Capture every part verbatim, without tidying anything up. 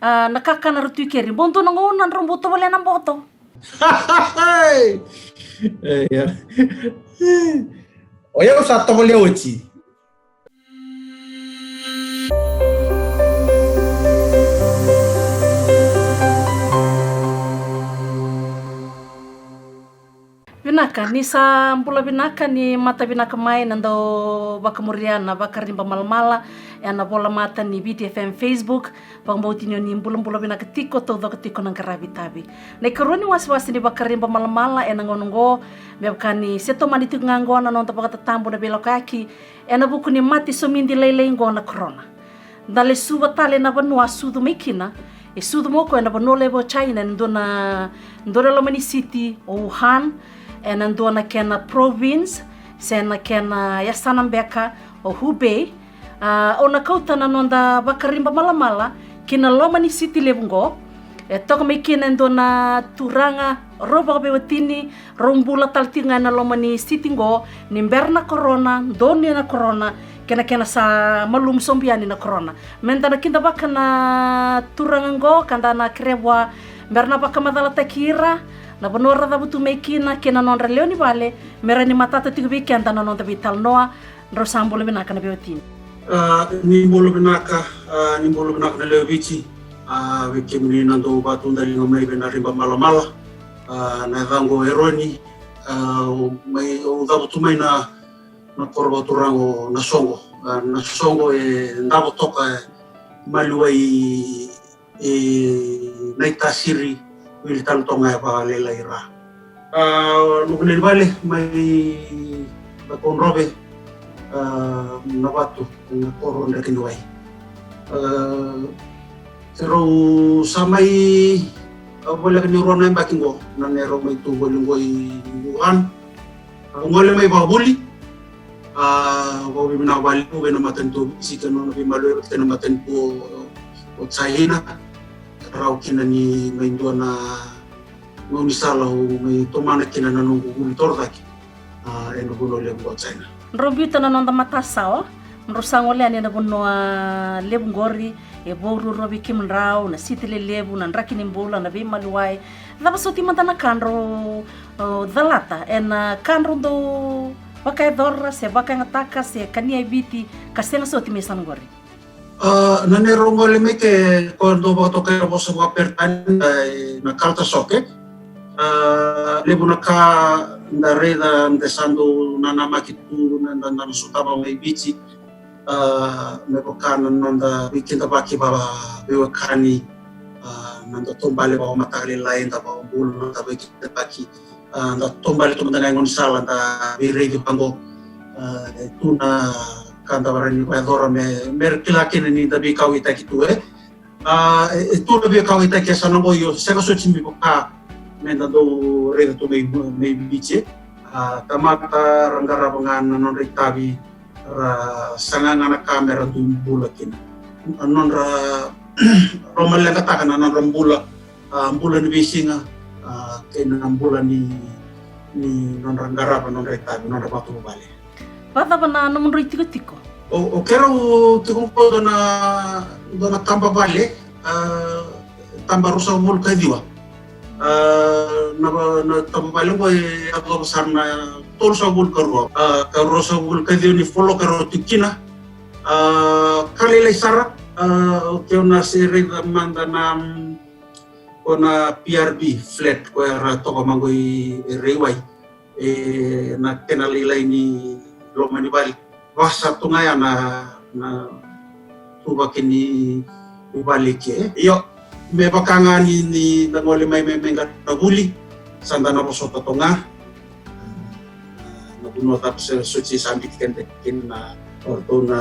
A, na kakana ra tu i keri. Bau dua na gauna drau bau tovolea na boto. E, ia. O yau sa tovolea oti. Vinaka, ni sa bula vinaka, ni mata vinaka mai na dau vakamuria na Vakariba Malamala ena volamata ni Viti F M Facebook. Vakabauti ni o ni bulabula vinaka tiko, taucoko tiko na qaravi tavi. Na ikarua ni wasewase ni Vakariba Malamala ena gauna oqo, me vaka ni se tomani tiko ga oqo na noda vakatatabu na veilakoyaki, ena vuku ni mate somidi lailai oqo na korona. Da lesuva tale na vanua a sucu mai kina, e sucu mai o koya na vanua levu o China, ena dua na, dua na loma ni siti o Wuhan, ena dua na kena province, se na kena yasana beka o Hubei. A, au na kauta na noda Vakariba Malamala ki na loma ni siti levu oqo. E toka mai kina e dua na turaga, rau vakaveiwatini, rau bula tale tiko ga ena loma ni siti oqo, ni bera na korona, donuya na korona, kei na kena sa malumu sobu yani na korona. Meda na kidavaka na turaga oqo, ka da na kerea vua me ra na vakamacalataki ira na vanua ra cavu tu mai kina, kei na nodra lewe ni vale, me ra ni matata tiko vei keda na noda veitalanoa. Drau sa bula vinaka na veiwatini. A, ni bula vinaka, a, ni bula vinaka na lewe Viti, a, vei kemuni na dau vakatudaliga mai vei na Riba Malamala. A, na yacaqu o Eroni, a, au mai, au cavutu mai na, na koro vakaturaga o Nasoqo. A, Nasoqo e davo toka e maliwai e Naitasiri, wili tale toka ga e vakalailai ra. A, noqu lewe ni vale mai Vakaudrove, a, Navatu, na koro Drekeniwai. A, keirau sa mai, a, voleka ni rua na yabaki qo na neirau mai tu voli qo i Wuhan. A, gole mai vakavuli. A, vakavinavinaka vakalevu vei na matanitu o Viti kei na nona veimaliwai vata kei na matanitu o, o China. Rawa kina ni mai dua na gaunisala au mai tomana kina na noqu vuli torocake, a, ena vanua levu o China. Drau biuta na noda matasawa, drau sa gole yani ena vanua levu qori, e vakaruarua vei kemudrau na siti lelevu, na draki ni bula, na veimaliwai. Cava soti mada na ka drau, o, calata ena ka drau dau vakayacora se vakayagataka se kania e Viti ka sega soti me yasana qori? A, na neirau gole mai ke, ko dau vakatokai na vosa vakaperitania, e, na culture shock, e. A, levu na ka da raica, da sa dau nanamaki tu, na, da, da na sotava mai Viti. A, me vaka na noda veikidavaki vakaveiwekani, a, na noda taubale vakamataka lailai, da vakabula, da veikidavaki, a, da taubale tu mada ga e gaunisala, da veiraici vaqo. A, e tu na ka da rawa ni vakayacora me, me ra kila kina ni da veikauwaitaki tu, e. A, e, e tu na veikauwaitaki e yasana qo, io, sega soti me vaka me da dau raica tu mai, mai Viti, e. A, tamata ra qarava ga na nodra itavi, ra saga ga na ka me ra dui bula kina. Na nodra lomaleqataka na nodra bula, a, bula ni veisiga, a, kei na bula ni, ni nodra qarava nodra itavi, nodra matavuvale. Vakacava na nomudrau itikotiko? O, o keirau tiko qo dua na, dua na taba vale, a, taba ruasagavulu ka ciwa. A, na, na taba vale qo e yacova sara na tolusagavulu ka rua. A, ka ruasagavulu ka ciwa ni folo keirau tiko kina. A, ka lailai sara, a, o keirau na se raica mada na, mm, ko na P R B flat ko era toka mai qo i, e Reiwai. E, na kena lailai ni loma ni vale. Vasa tu ga ya na, na tuvaki ni vale ke. Io, me vaka ga ni, ni da gole mai me, me qai na vuli, sa da na vosota toka ga. Na vanua cava se, soti sa biuti keda kina, o ratou na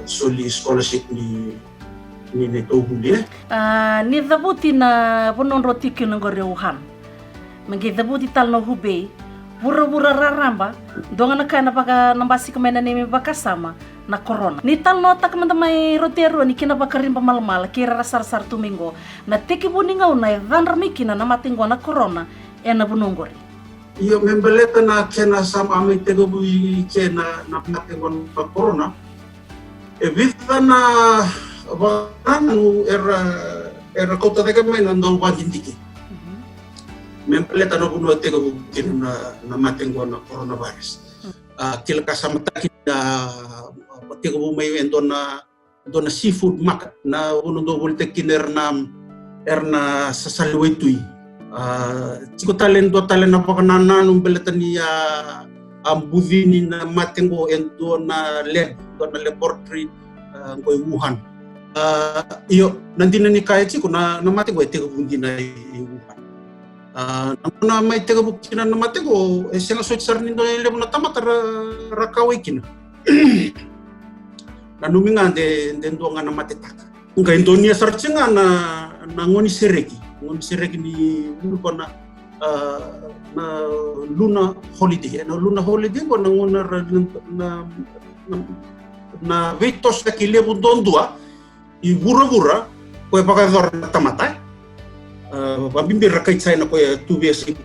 soli scholarship ni, ni neitou vuli, e. A, ni cavuti na vanua drau tiko kina qori o Wuhan. Me qai cavuti tale na Hubei, vuravura raraba, dua ga na ka ena vaka, na basika mai na neimami vakasama, na korona. Ni talanoataka mada mai Roteruani kei na Vakariba Malamala, kei ira ra sarasara tu mai qo, na tekivu ni gauna e cadra mai kina na mate qo na korona ena vanua qori. Io, me baleta na kena sa mai tekivu i ke na, na mate qo na korona. E vica na vakanananu era era kauta cake mai na dau vakadidike me baleta na vanua e tekivu kina na, na mate qo na coronavirus. A, kila ka sa mataki na, a, tekivu mai e dua na, dua na seafood market na vanua dau volitaki kina era na, era na sasali waitui. A, tiko tale e dua tale na vakanananu baleta ni a, a bucini na mate qo e dua na lab, dua na laboratory, a, qo e Wuhan. A, io, na dina ni ka e tiko na, na mate qo e tekivu dina e, e Wuhan. A, na gauna mai tekivu kina na mate qo, e sega soti sara ni dua e levu na tamata ra, ra kauwai kina. Nanumi ga de, de dua ga na matetaka. Qai donuya sara tiko ga na, na gone sereki. Gone sereki ni vuli qo na, a, na lunar holiday. E na lunar holiday qo na gauna ra, na, na, na veitosoyaki levu duadua i vuravura, ko e vakayacora na tamata, e. A, vabibi ra kai China ko e tu vei a siku.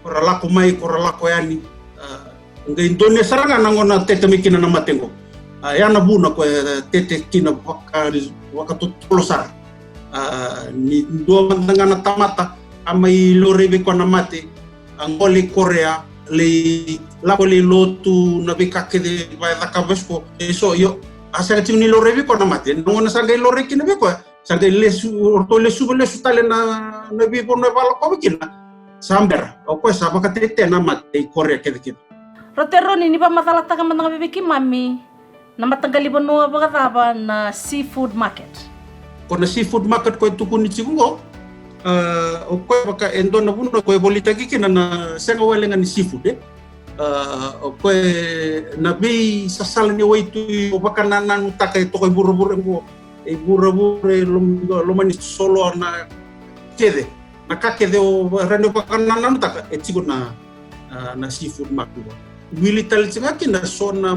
Ko ra lako mai, ko ra lako yani. A, qai donuya sara ga na gauna tete mai kina na mate qo. A, ya na vuna ko e tete kina vaka, vakatotolo sara. A, ni dua mada ga na tamata a mai laurai vei koya na mate, a qo lai Korea, lai lako lai lotu, na veika kece va e cakava e so, e so, io, a sega tiko ni laurai vei koya na mate. Na gauna sa qai laurai kina vei koya, sa qai lesu, o ratou lesuva lesu tale na, na veivanua e vakalakova kina. Sa bera, o koya sa vakatetena na mate i Korea kece kina. Ratu Eroni, ni vakamacalataka mada ga vei keimami na mataqali vanua vakacava na seafood market? Ko na seafood market ko e tukuni tiko qo, a, o koya vaka e dua na vanua ko e volitaki kina na sega wale ga ni seafood, e. A, o koya na veisasala ni waitui o vakanananutaka e toka i vuravura qo, e vuravura e lom-, loma ni soloa na kece. Na ka kece o rawa ni vakanananutaka e tiko na, a, na seafood market qo. Wili tale tiko ga kina so na,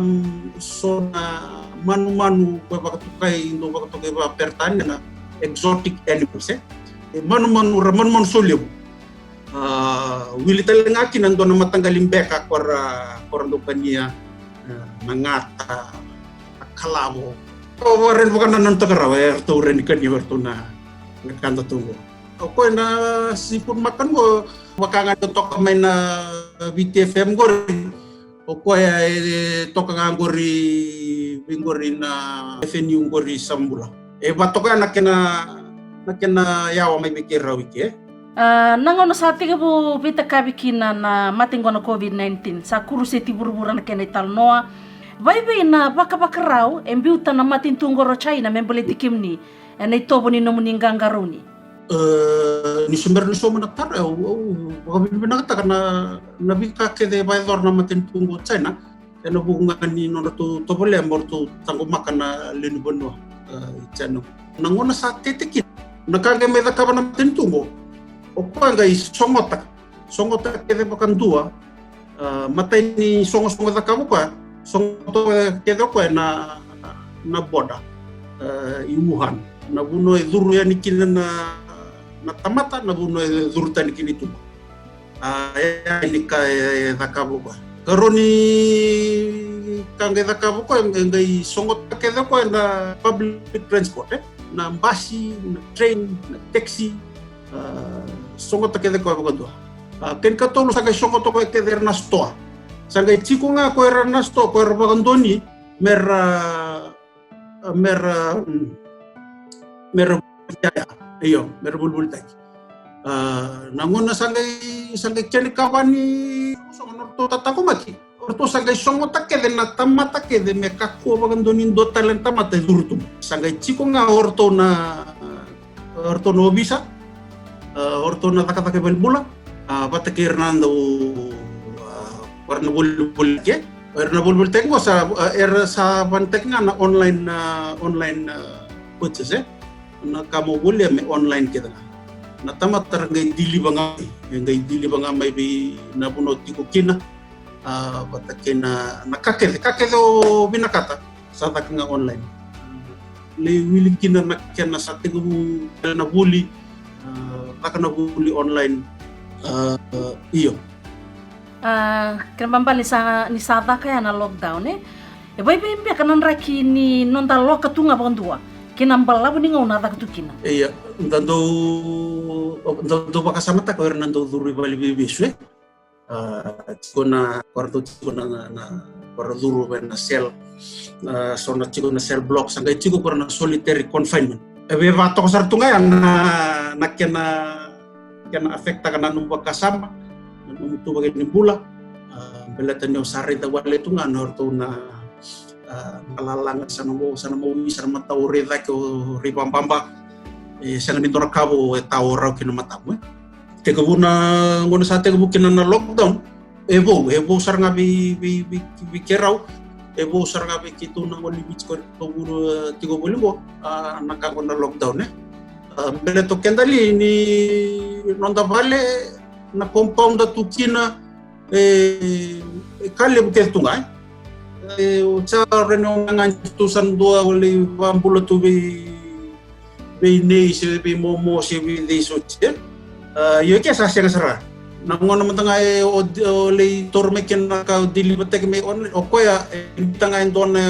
so na manumanu ko e vakatokai, dau vakatokai vakaperitania na exotic animals, e. E manumanu, ra manumanu solevu. A, wili tale ga kina dua na mataqali beka ko ra, ko ra dau kania, e, na gata, na kalavo. O rawa ni vakanananutaka rawa, e ratou rawa ni kania, o ratou na, na ka datou qo. O koya na seafood market qo, vaka ga e toka mai na V T F M qori. O koya e toka ga qori, vei qori na F N U qori Samabula. E vatoka na kena, na kena yawa mai vei keirau i ke. A, na gauna sa tekivu veitakavi kina na mate qo na COVID nineteen, sa kuruseti vuravura na kena italanoa. Vaivei na vakavakarau e biuta na matanitu qori o China me baleti kemuni ena itovo ni nomuni qaqarauni? E, ni se bera ni sauma na taro, au, au vakavinavinakataka na, na veika kece e vakayacora na matanitu qo o China ena vuku ga ni nodratou tovolea me ratou taqomaka na lewe ni vanua, e, i China. Na gauna sa tete kina, na ka qai mai cakava na matanitu qo, o koya qai sogota, sogota kece vakadua, a, matai ni sogosogo e cakava o koya, sogota kece o koya na, na border, e, i Wuhan. Na vanua e curu yani kina na, na tamata, na vanua e curu tani kina i tuba. A, e, e, ni ka e, e cakava o koya. Karua ni ka qai cakava o koya, e, qai sogota kece o koya na public transport, e? Na basi, na train, na taxi, a, sogota kece o koya vakadua. A, kena ikatolu sa qai sogota o koya kece era na stoa. Sa qai tiko ga ko era na stoa, ko era vakadonui, me ra, a, me ra, mm, me ra, io, me ra volivolitaki. A, na gauna sa qai, sa qai kena ikava ni, so na nodratou tataqomaki. O ratou sa qai sogota kece na tamata kece me kakua vakadua ni dua tale na tamata e curu tu. Sa qai tiko ga o ratou na, o ratou na ovisa, a, o ratou na cakacaka e valenibula, a, vata kei ira na dau, a, o ira na volivolitaki. O ira na volivolitaki qo sa, a, era sa vanataki ga na online, a, online, a, purchase, e. Na ka mo volia me online kece ga. Na tamata ra qai deliver ga mai, e qai deliver ga mai vei na vanua o tiko kina, a, vata kei na, na ka kece, ka kece o vinakata, sa caka ga online. Lai wili kina na kena sa tekivu na vuli, a, caka na vuli online, a, io. A, kena ibalebale ni sa, ni sa caka ya na lockdown, e? E vaivei beka na draki ni noda loka tu ga vakadua, kei na balavu ni gauna a caka tu kina. Ia, da dau, da dau vakasamataka o ira na dau curu i vale ni veivesu, e. A, tiko na, ko ratou tiko na, na, na, ko ra curu vei na cell, a, so na tiko na cell block, sa qai tiko ko ra na solitary confinement. E vei vakatoka sara tu ga ya na, na kena, kena affectaka na nomu vakasama, na nomu tuvaki ni bula. A, baleta ni o sa raica wale tu ga na ratou na, a, na lalaga sa na mo, sa na mo, sa na matau raica ke o rai vababa. E sega ni dua na ka vou e tau rau ki na matamu, e. Tekivu na, gauna sa tekivu kina na lockdown, e vou, e vou sara ga vei, vei, vei, vei keirau, e vou sara ga vei keitou na gone ni Viti ko ratou vuru, e, tiko voli qo, a, na ka qo na lockdown, e. A, baleta o keda li ni noda vale, na compound tu kina, e, e ka levu kece tu ga, e. E, o sa raica ni o ga tu sa dua o lai vabula tu vei vei nei se vei momo se vei cei soti, e. A, io ke sa sega sara. Na gauna mada ga e o, o lai toro mai kina na ka o delivataki mai online, o koya e biuta ga e dua na,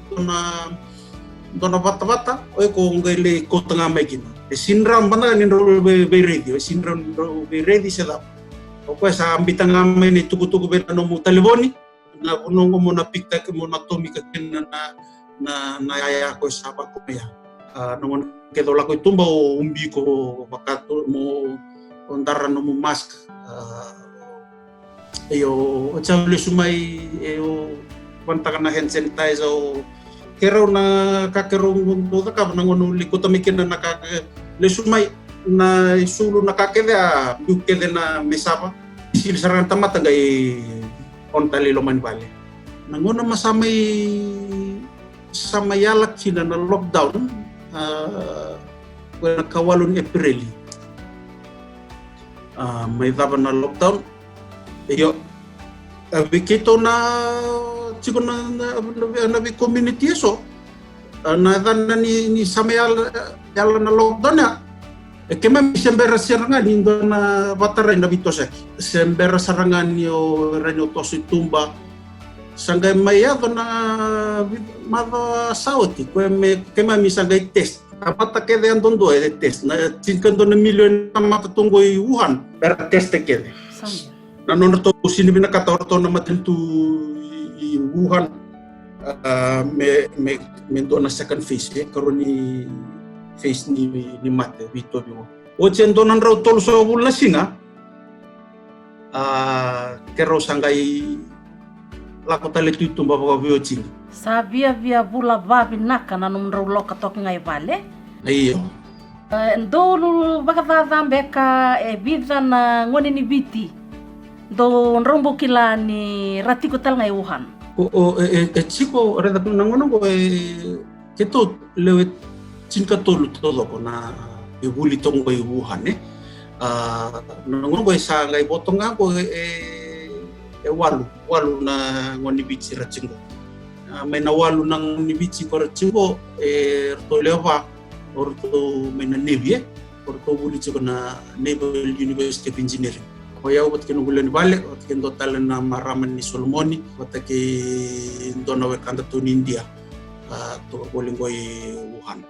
dua na, dua na vatavata, o iko qai lai kauta ga mai kina. E sega ni rawa mada ga ni drau vei, veiraici, e sega ni drau veiraici se cava. O koya sa biuta ga mai na itukutuku vei na nomu talevoni, na vanua qo mo na pick-taki, mo na tomika kina na, na, na yaya ko sa vaka mai ya. A, na gauna kece o lako i tuba o ubi iko vaka tu mo, o dara nomu mask. A, io, o sa lesu mai, e o vanataka na hand sanitizer, o keirau na ka keirau dau cakava na gauna o lai kauta mai kina na ka ke, lesu mai na isulu na ka kece a biu kece na mesava. Sili sara na tamata qai on tale i loma ni vale. Na gauna ma sa mai, sa mai yala kina na lockdown, a, ko na ikawalu ni Epereli. A, mai cava na lockdown. Io. A, vei keitou na tiko na, na, na, na vei community eso. A, na yacana ni, ni sa mai yala, yala na lockdown ya. E keimami se bera sara ga ni dua na vatarai na veitosoyaki. Se bera sara ga ni o rai ni o toso i tuba. Sa qai mai yaco na vi-, macawa sa oti. Ko e me, keimami sa qai test. Tamata kece yadudua e test. Na tinikadua na milioni tamata tu qo i Wuhan. Era test kece. Sa Na nodratou sega ni vinakata o ratou na matanitu i, i Wuhan, a, me, me, me dua na second phase, e, karua ni phase ni, ni mate, veitauvi qo. Oti e dua na drau tolusagavulu na siga, a, keirau sa qai lako tale tu i tuba vakaveiwatini. Sa viavia vula vavinaka na nomudrau loka toka ga i vale. Io. E, dou vakacaca beka e vica na gone ni Viti dou drau bau kila ni ra tiko tale ga i Wuhan? O, o, e, e, e tiko, raica na gauna qo e keitou lewe tinikatolu taucoko na e vuli toka qo i Wuhan, e. A, na gauna qo e sa qai vo toka ga qo e, e walu, walu na gone ni Viti ra tiko qo. A, mai na walu na gone ni Viti ko ra tiko qo, e ratou lewe va o ratou mai na Navy, e. O ratou vuli tiko na Naval University of Engineering. O yau vata kei noqu lewe ni vale, vata kei dua tale na marama ni Solomoni, vata kei dua na wekadatou ni Idia, a, toka voli qo i Wuhan.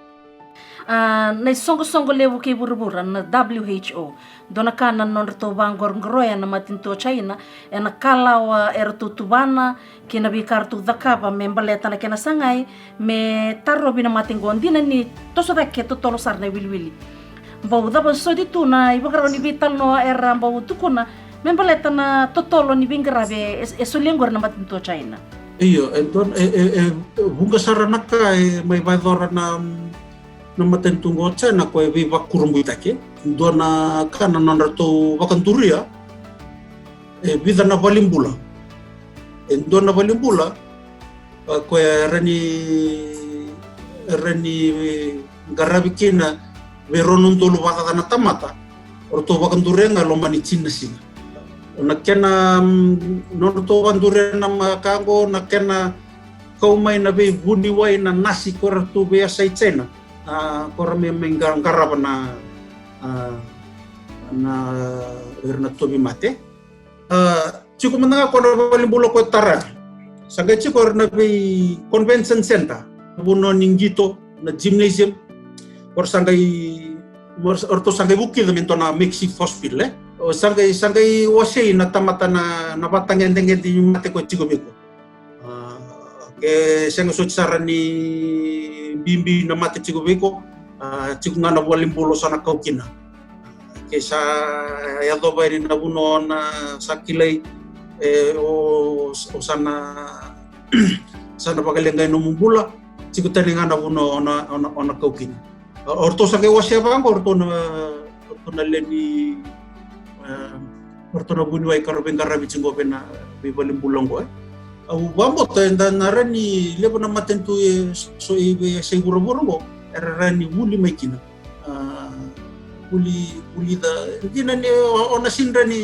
A, na isoqosoqo levu kei vuravura na W H O, dua na ka na nodratou vaqoroqoroya na matanitu o China ena kalawa eratou tuvana kei na veika ratou cakava me baleta na kena sagai me tarovi na mate qo, dina ni toso cake totolo sara na iwiliwili. Bau cava soti tu na ivakarau ni veitalanoa era bau tukuna me baleta na totolo ni veiqaravi e, e solia qori na matanitu o China? Io, e dua, e, e, e vuqa sara na ka e mai vakayacora na, na matanitu qo o China ko e veivakurabuitaki. Dua na ka na nodratou vakaduria e vica na valenibula. E dua na valenibula, a, koya e rawa ni, e rawa ni qaravi kina vei rua na udolu vakacaca na tamata, o ratou vakaduria ga e loma ni tini na siga. Na kena, mm, nodratou vakaduria na ma-, ka qo, na kena kau mai na veivuniwai na nasi ko ratou veiyasai China. A, ko ra me, me qa-, qarava na, a, na, ira na tauvimate. A, tiko mada ga ko na valenibula ko e tara. Sa qai tiko ira na vei convention center. Vanua ni qito, na gymnasium. O ra sa qai, o ratou sa qai vukica me dua na makeshift hospital, e. O sa qai, sa qai wasei na tamata na, na vatagedegede ni mate ko tiko vei iko. A, ke sega soti sara ni bibi na mate tiko vei iko, a, tiko ga na valenibula o sa na kau kina. Ke sa yacova yani na vanua o na sa kilai, e, o, o sa na, sa na vakaleqai nomu bula, tiko tani ga na vanua o na, o na, o na kau kina. O ratou sa qai wasea vaqo, o ratou na, o ratou na lewe ni, e, o ratou na vuniwai ka ra veiqaravi tiko vei na veivalenibula oqo, e. Au vakabauta eda na rawa ni levu na matanitu e so, e, e, sa i vuravura oqo, era rawa ni vuli mai kina. A, vuli, vuli ca, dina ni o, o na sega ni rawa ni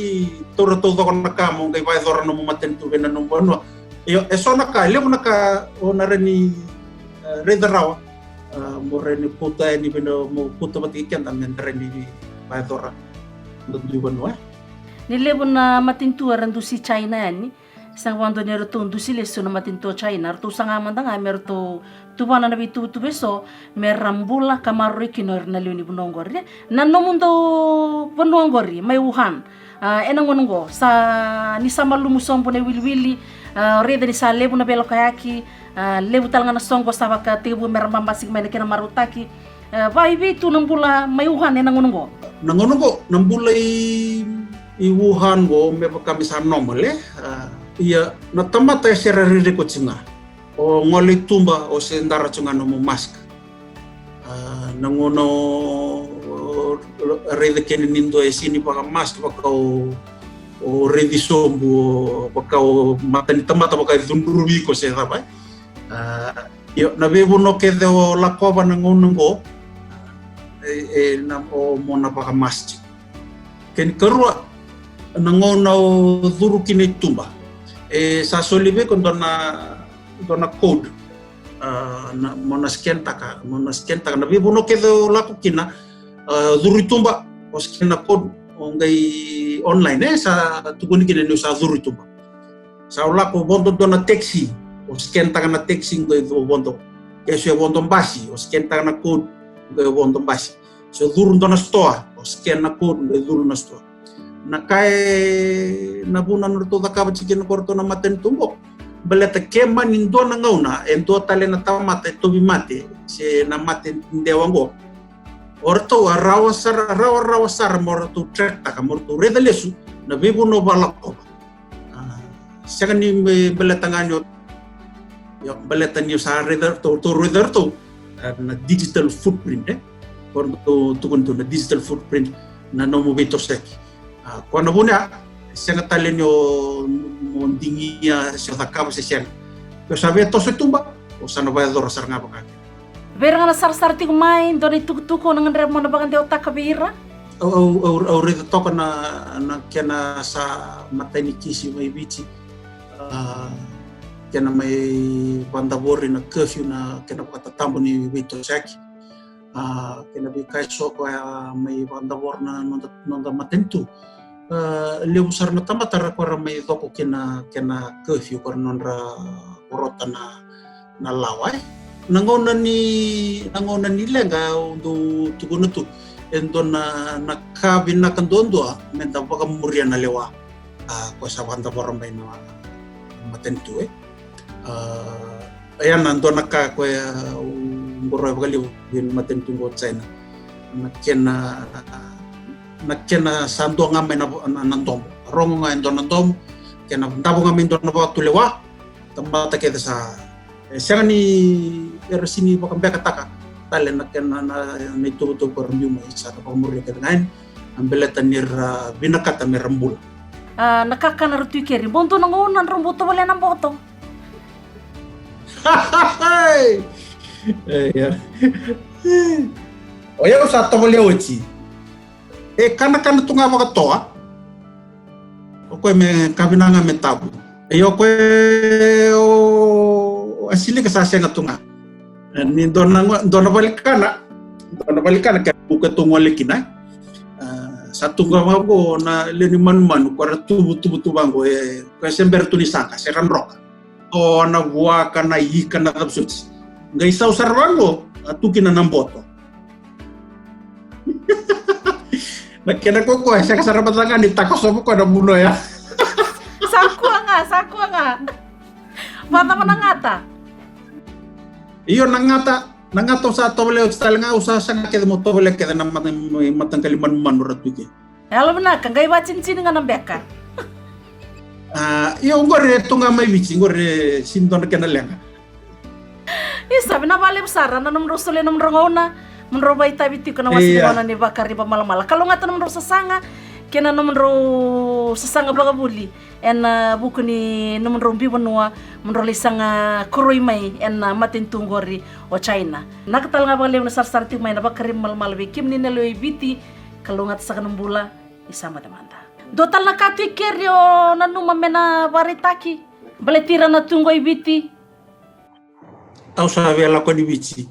taura taucoko na ka mo qai vakayacora nomu matanitu vei na nomu vanua. Io, e so na ka, levu na ka o na rawa ni, e, raica rawa. A, mo rawa ni kauta yani vei na, mo kauta vata kei keda me da rawa ni vakayacora na dui vanua, e. Ni levu na matanitu era dusi China yani. Sa vakadua ni ratou dusi lesu na matanitu o China, ratou saga mada ga me ratou tuvana na veituvatuva e so me ra bula ka maroroi kina o ira na lewe ni vanua oqori. Na nomudou vanua oqori mai Wuhan, a, ena gauna oqo sa, ni sa malumu sobu na iwiliwili, a, raica ni sa levu na veilakoyaki, a, levu tale ga na soqo sa vakatekivu me ra babasika mai na kena marautaki. E, vakaevei tu na bula mai Wuhan ena gauna oqo? Na gauna oqo, na bula i, i Wuhan oqo me vaka me sa normal, e? A, ia, na tamata e se ra rairai koya tiko ga. O gole i tuba, o se dara tiko ga nomu mask. A, na gauna o, o, o raica kina ni dua e sega ni vakamask, vaka o, o raici sobu, o, vaka o mata ni tamata, vaka e cudruvi iko se cava, e? A, io, na veivanua kece o lakova na gauna oqo, e, e, na, o mo na vakamask. Kena ikarua, na gauna o curu kina i tuba, e sa soli vei iko dua na, dua na code. A, na, mo na scan taka, mo na scan taka. Na veivanua kece o lako kina, a, curu i tuba, o scan na code, o qai online, e, sa tukuni kina ni o sa curu i tuba. Sa o lako vodo dua na taxi, o scan taka na taxi, qai vodo. Ke so e vodo basi, o scan taka na code, qai vodo basi. Se o curu dua na sitoa, o scan na code, qai curu na sitoa. Na ka e, na vuna nodratou cakava tiko kina ko ratou na matanitu oqo, baleta ke mani dua na gauna e dua tale na tamata e tauvimate se na mate dewa oqo, o ratou a rawa sara, rawa, rawa sara mo ratou track taka, mo ratou raica lesu na veivanua o lakova. A, sega ni me baleta ga ni o, io, baleta ni o sa raica ratou, ratou raica ratou, a, na digital footprint, e? Ko ratou tukuna tu na digital footprint na nomu veitosoyaki. A, ko na vuna, sega tale ni o mo digia se o cakava se sega. Ke o sa veitoso i tuba, o sa na vakayacora sara ga vaka. Vei ira ga na sarasara tiko mai, dua na itukutuku o na gadreva mo na vakadewataka vei ira? Au, au, au, au raica toka na, na kena sa matai ni kisi mai Viti. A, kena mai vakadavori na curfew, na kena vakatatabu ni veitosoyaki. A, kena veika e so koya mai vakadavora na noda, noda matanitu. A, levu sara na tamata ra koya ra mai coko kina kena curfew, ko ra nodra vorota na, na lawa, e. Na gauna ni, na gauna ni leqa au dau tukuna tu e dua na, na ka vinaka duadua me da vakamuria na lewa. A, ko sa vakadavora mai na matanitu, e. A, ia na dua na ka koya au boroya vakalevu vei na matanitu oqo o China. Na kena, na kena sa dua ga mai na, na, na domo. Rogo ga e dua na domo, kena davo ga mai dua na vakatulewa, tamata kece sa, e, sega ni era sega ni vakabekataka tale na kena na, na, na ituvatuva ko ra biu mai, sa na vakamuria kece ga yani, a baleta ni ra vinakata me ra bula. A, na kakana ra tu i keri, bau dua na gauna drau bau tovolea na boto. E, ia. O yau sa tovolea oti. E kanakana tu ga vakatoa. O koya me ka vinaka ga me tavu. Io, o koya o, a silika sa sega tu ga. E, ni dua na, dua na valikana, dua na valikana ke buka tu gole kina. A, sa tu ga vaqo na lewe ni manumanu, ko ra tuvu, tuvu, tuvu vaqo, e, ko se bera tu ni saqa, se ra droka. O na vuaka na ika na cava soti. Qai sau sara vaqo, A tu kina na boto. Na kena ko koya, sega sara vata ga ni takoso vaka na vuna oya. Sa kua ga, sa kua ga. Vacava na gata? Io, na gata, na gata au sa tovolea oti tale ga, au sa saga kece mo tovolea kece na mata, mataqali manumanu ra tu ke. Yalo vinaka, qai vacinicini ga na beka. A, io, oqori e tu ga mai Viti, oqori e sini dua na kena leqa. Isa, vinaka vakalevu sara na nomudrau solia nomudrau gauna, mudrau vakaitavi tiko na wase ni gauna ni Vakariba Malamala. Kalougata nomudrau sasaga kei na nomudrau sasaga vakavuli ena vuku ni nomudrau biu vanua, mudrau lai saga koroi mai ena matanitu oqori o China. Vinaka tale ga vakalevu na sarasara tiko mai na Vakariba Malamala vei kemuni na lewe i Viti. Kalougata saka na bula. Isa, mate mada. Dua tale na ka tu i keri o nanuma me na vakaraitaki baleti ira na tu qo i Viti? Au sa via lako ni Viti.